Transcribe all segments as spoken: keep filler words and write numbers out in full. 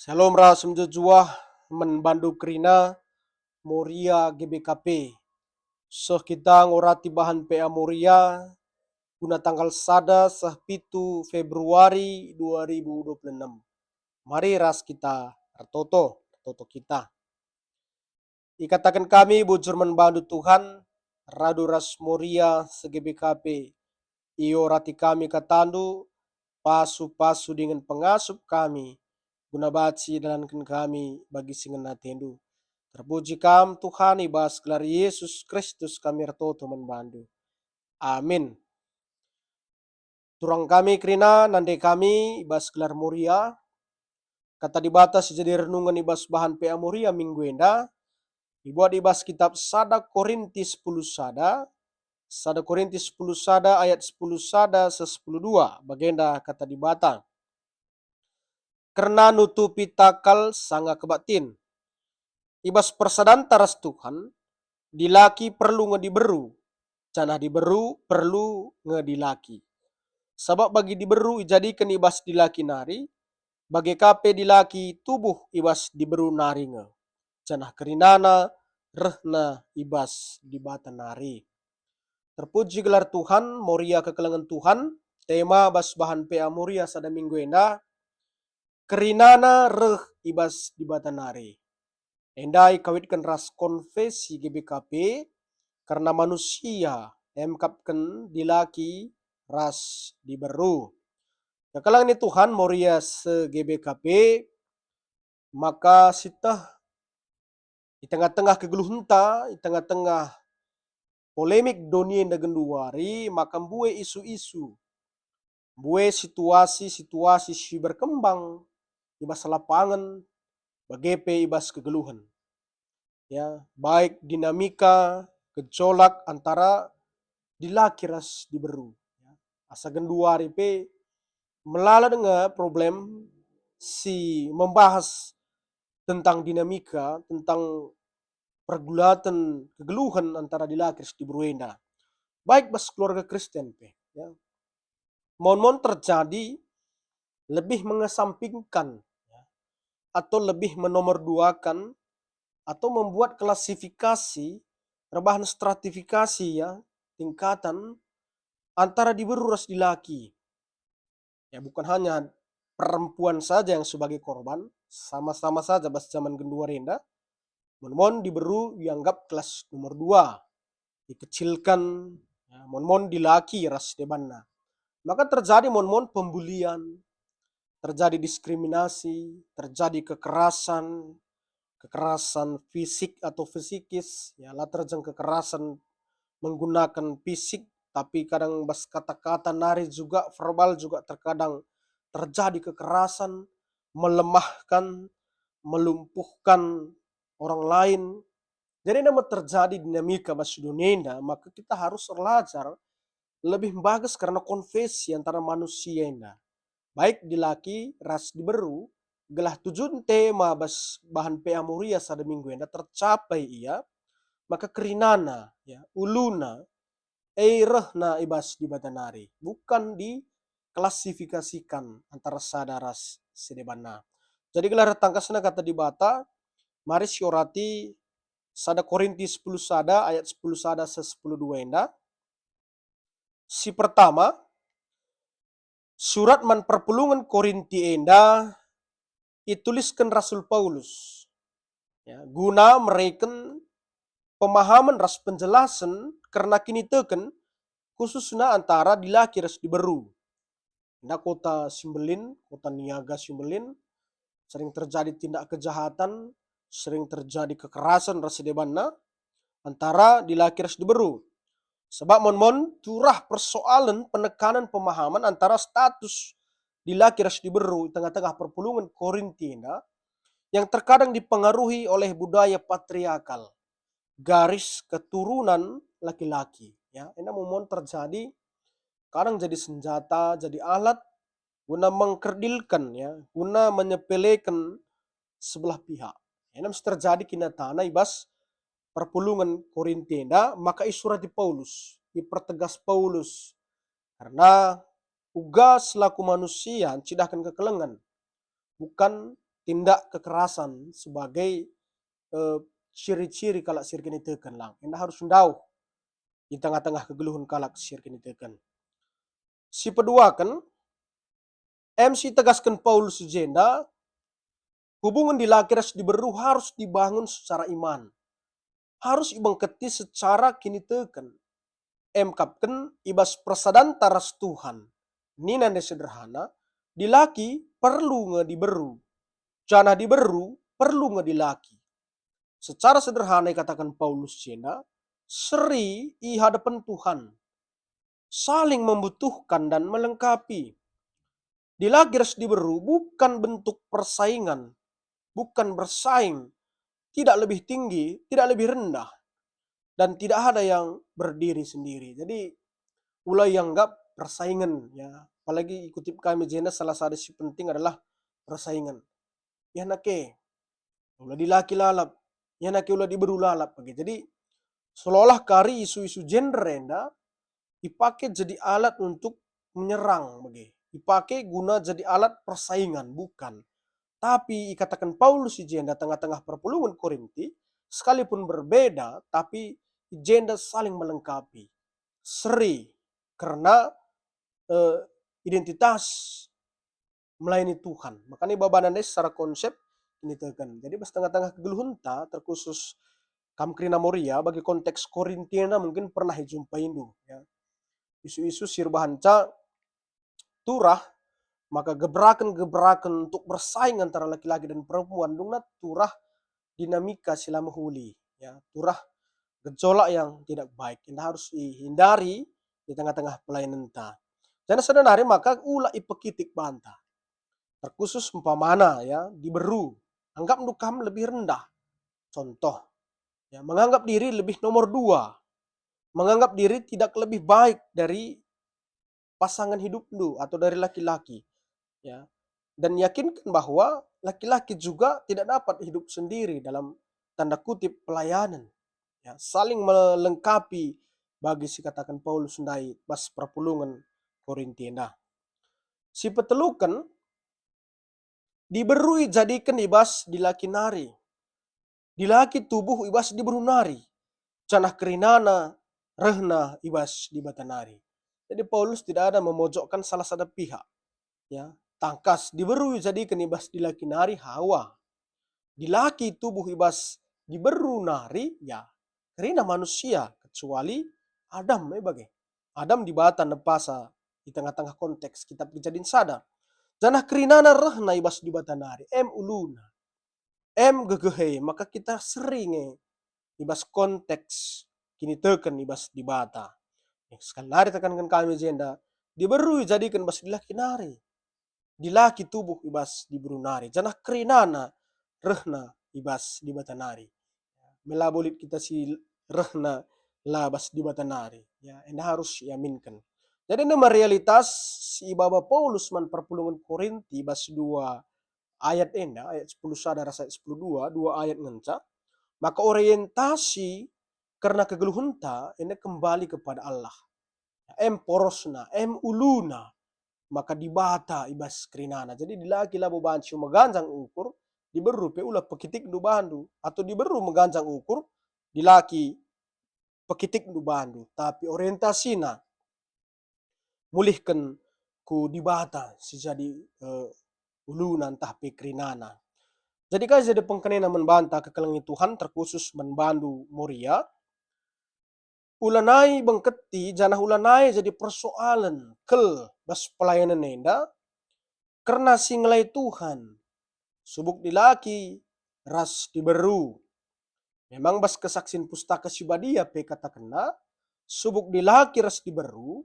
Shalom ras mejuah-juah man bandu kerina Moria G B K P. Seh kita ngorati bahan P A Moria guna tanggal sada seh pitu Februari dua ribu dua puluh enam. Mari ras kita ertoto, ertoto kita. Ikataken kami bujur man bandu Tuhan, radu ras Moria se-G B K P. Iorati kami kataNdu, pasu-pasu dingen pengasup kami, guna banci idalanken kami bagi si ngena ateNdu. Terpuji Kam, Tuhan, i bas gelar Yesus Kristus kami ertoto man bandu. Amin. Turang kami kerina, nande kami i bas gelar Moria. Kata Dibata si jadi renungen i bas bahan P A Moria minggu enda, ibuat i bas kitab sada Korinti sepuluh sada, sada Korinti sepuluh sada ayat sepuluh sada seh sepuluh dua, bagenda kata Dibata. Kerna nutupi takal sanga kebaktin. I bas persadanta ras Tuhan, dilaki perlu nge diberu, janah diberu perlu nge dilaki. Sabap bagi diberu ijadiken i bas dilaki nari, bage ka pe dilaki tubuh i bas diberu nari nge, janah kerinana rehna i bas Dibata nari. Terpuji gelar Tuhan, Moria kekelengen Tuhan, tema bas bahan P A Moria sada minggu enda, kerinana reh i bas Dibata nari. Enda ikawitken ras konfesi G B K P kerna manusia emkapken dilaki ras diberu. Kekelengen Tuhan, Moria se-G B K P, maka sieteh i tengah-tengah kegeluhenta, i tengah-tengah polemik doni enda genduari, maka mbue isu-isu, mbue situasi-situasi si berkembang i bas lapangen, bage pe i bas kegeluhen. Ya, baik dinamika, gejolak antara dilaki ras diberu. Ya, asa genduari pe melala denga problem si membahas tentang dinamika, tentang pergulaten kegeluhen antara dilaki ras diberu enda. Baik bas keluarga Kristen pe, ya. Mon-mon terjadi lebih mengesampingkan, ya, atau lebih menomorduakan, atau membuat klasifikasi, erbahan stratifikasi, ya, tingkatan antara diberu ras dilaki. Ya, bukan hanya perempuan saja yang sebagai korban, sama-sama saja bas zaman genduari enda, mon-mon diberu ianggap kelas nomor dua, dikecilkan, ya, mon-mon dilaki ras debanna. Maka terjadi mon-mon pembulian, terjadi diskriminasi, terjadi kekerasan, kekerasan fisik atau fisikis, ya, la terjeng kekerasan menggunakan fisik, tapi kadang bas kata-kata nari juga, verbal juga terkadang terjadi kekerasan, melemahkan, melumpuhkan orang lain. Jadi, enda me terjadi dinamika bas doni enda, maka kita harus erlajar lebih mbages kerna konfesi antara manusia enda, baik dilaki ras diberu, gelah tujun tema bas bahan P A Moria sada minggu enda tercapai ia, maka kerinana, ya, uluna, e rehna i bas Dibata nari, bukan diklasifikasikan antara sada ras si debanna. Jadi gelah tangkasna kata Dibata, mari siorati sada Korinti sepuluh sada ayat sepuluh sada seh sepuluh dua enda. Si pertama, surat man perpulungen Korinti enda itulisken Rasul Paulus, ya, guna mereken pemahamen ras penjelasen kerna kiniteken, khususna antara dilaki ras diberu. Enda kota si mbelin, kota niaga si mbelin, sering terjadi tindak kejahatan, sering terjadi kekerasan ras si debanna antara dilaki ras diberu. Sebab mon-mon turah persoalen penekanen pemahaman antara status dilaki ras diberu i tengah-tengah perpulungen Korinti enda, yang terkadang dipengaruhi oleh budaya patriarkal, garis keturunan laki-laki. Ya, enda mon-mon terjadi, kadang jadi senjata, jadi alat guna mengkerdilken, ya, guna menyepeleken sebelah pihak. Enda me si terjadi kinatana i bas perpulungen Korinti enda, maka isurati Paulus, ipertegas Paulus, karena uga selaku manusia ncidahken kekelengen, bukan tindak kekerasan sebagai, eh, ciri-ciri kalak si erkiniteken lang. Enda harus ndauh i tengah-tengah kegeluhen kalak si erkiniteken. Si peduaken, em si tegasken Paulus i jenda, hubungen dilaki ras diberu harus dibangun secara iman. Harus ibengketi secara kiniteken. Emkapken i bas persadanta ras Tuhan. Nina ndai sederhana, dilaki perlu nge diberu, janah diberu perlu nge dilaki. Secara sederhana ikataken Paulus jenda, seri i hadapen Tuhan, saling membutuhkan dan melengkapi. Dilaki ras diberu bukan bentuk persaingan, bukan bersaing, tidak lebih tinggi, tidak lebih rendah, dan tidak ada yang berdiri sendiri. Jadi, ula ianggap persaingan, ya. Apalagi ikutip kami jenda, salah sada si penting adalah persaingan. Ya nake, ula dilaki lalap, ya nake ula diberu lalap bage. Jadi, seolah-olah kari isu-isu gender enda ipake jadi alat untuk menyerang bage. Ipake guna jadi alat persaingan, bukan. Tapi ikataken Paulus i jenda tengah-tengah perpulungen Korinti, sekalipun berbeda, tapi i jenda saling melengkapi. Seri, kerna, eh, identitas melayani Tuhan. Makanya ibabana ndai secara konsep kiniteken. Jadi bas tengah-tengah kegeluhenta, terkhusus kam kerina Moria, bagi konteks Korinti enda mungkin pernah ijumpaindu, ya. Isu-isu si erbahanca turah, maka geberaken-geberaken untuk bersaing antara laki-laki dan perempuan, dungna turah dinamika si la mehuli, ya, turah gejolak yang tidak baik. Enda harus ihindari di tengah-tengah pelayanenta. Janah sada nari maka ula ipekitik banta. Terkhusus umpamana, ya, diberu. Anggapndu kam lebih rendah. Contoh, ya, menganggap diri lebih nomor dua. Menganggap diri tidak lebih baik dari pasangan hidupndu atau dari laki-laki, ya. Dan yakinkan bahwa laki-laki juga tidak dapat hidup sendiri dalam tanda kutip pelayanan, ya, saling melengkapi bagi si kataken Paulus ndai bas perpulungen Korinti enda. Si peteluken, diberu ijadiken i bas dilaki nari. Dilaki tubuh i bas diberu nari, janah kerinana rehna i bas Dibata nari. Jadi Paulus tidak ada memojokkan salah sada pihak. Ya, tangkas diberu ijadiken i bas dilaki nari Hawa. Dilaki tubuh i bas diberu nari, ya, kerina manusia, kecuali Adam, eh, bage. Adam Dibata nepasa i tengah-tengah konteks kitab Kejadin sada. Janah kerinana rehna i bas Dibata nari, em uluna, em gegehe, maka kita seri nge i bas konteks kiniteken i bas Dibata. Sekali nari tekanken kami jenda, diberu ijadiken bas dilaki nari. Dilaki tubuh i bas diberu nari, janah kerinana rehna i bas Dibata nari. Mela bolit kita si rehna la bas Dibata nari. Ya, enda harus iaminken. Jadi enda me realitas si ibaba Paulus man perpulungen Korinti bas dua ayat enda, ayat sepuluh sada ras ayat sepuluh dua, dua ayat ngenca, maka orientasi kerna kegeluhenta enda kembali kepada Allah. Em porosna, em uluna, maka Dibata i bas kerinana. Jadi dilaki labo banci meganjang ukur, diberu pe ula pekitikndu bandu, atau diberu meganjang ukur, dilaki pekitikndu bandu, tapi orientasina mulihken ku Dibata si jadi, eh, uluna ntah pe kerinana. Jadi kai jadi pengkenena man banta kekelengen Tuhan, terkhusus man bandu Moria? Ulanai bengketi janah ulanai jadi persoalen kel bas pelayanen enda kerna si ngelai Tuhan, subuk dilaki ras diberu. Memang bas kesaksin Pustaka Si Badia pe katakenna, subuk dilaki ras diberu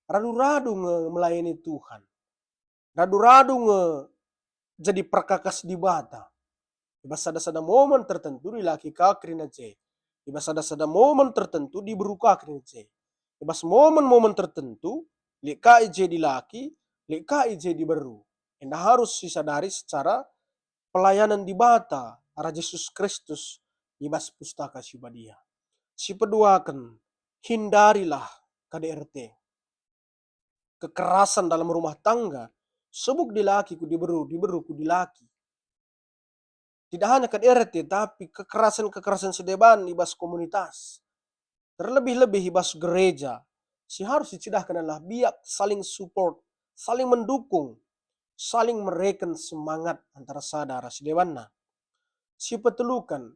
radu-radu nge melayani Tuhan. Radu-radu nge jadi perkakas Dibata. I bas sada-sada momen tertentu dilaki ka kerina je. I bas sada-sada momen tertentu diberu ka kerina je. I bas momen-momen tertentu, lit ka i je dilaki, lit ka i je diberu. Enda harus sisadari secara pelayanan Dibata arah Jesus Kristus i bas Pustaka Si Badia. Si peduaken, hindarilah K D R T. Kekerasan dalam rumah tangga, subuk dilaki ku diberu, diberu ku dilaki. Tidak hanya K D R T, tapi kekerasan-kekerasan si deban i bas komunitas, terlebih-lebih i bas gereja, si harus icidahken adalah biak saling support, saling mendukung, saling mereken semangat antara sada ras si debanna. Si peteluken,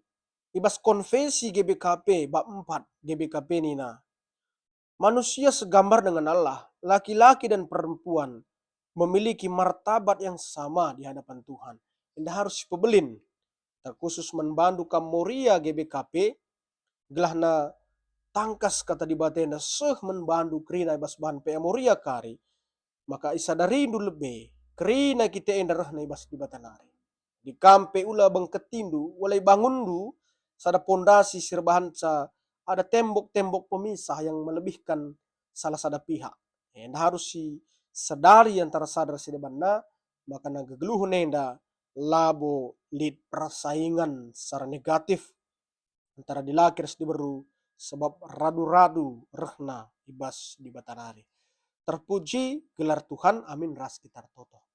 i bas konvensi G B K P bab empat G B K P nina, manusia segambar dengan Allah, laki-laki dan perempuan memiliki martabat yang sama di hadapan Tuhan. Enda harus sipebelin, terkhusus man bandu kam Moria G B K P, gelahna tangkas kata Dibata enda seh man bandu kerina i bas bahan P A Moria kari, maka isadarindu lebe kerina kita enda rehna i bas Dibata nari. Di kam pe ula bengketindu, ula ibangunndu sada pondasi si erbahanca ada tembok-tembok pemisah yang melebihkan salah sada pihak. Enda harus sisadari antara sada ras si debanna, maka na kegeluhen enda labo lit persaingan secara negatif antara dilaki ras diberu, sebab radu-radu rehna i bas Dibata nari. Terpuji gelar Tuhan, amin ras kita ertoto.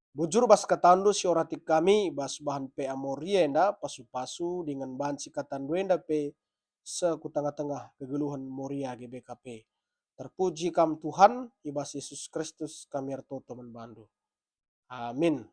Bujur bas katandu si orati kami i bas bahan P A Moria enda, pasu-pasu dingen banci katandu enda pe seh ku tengah-tengah kegeluhen Moria G B K P. Terpuji kam Tuhan, i bas Yesus Kristus kami ertoto man bandu. Amin.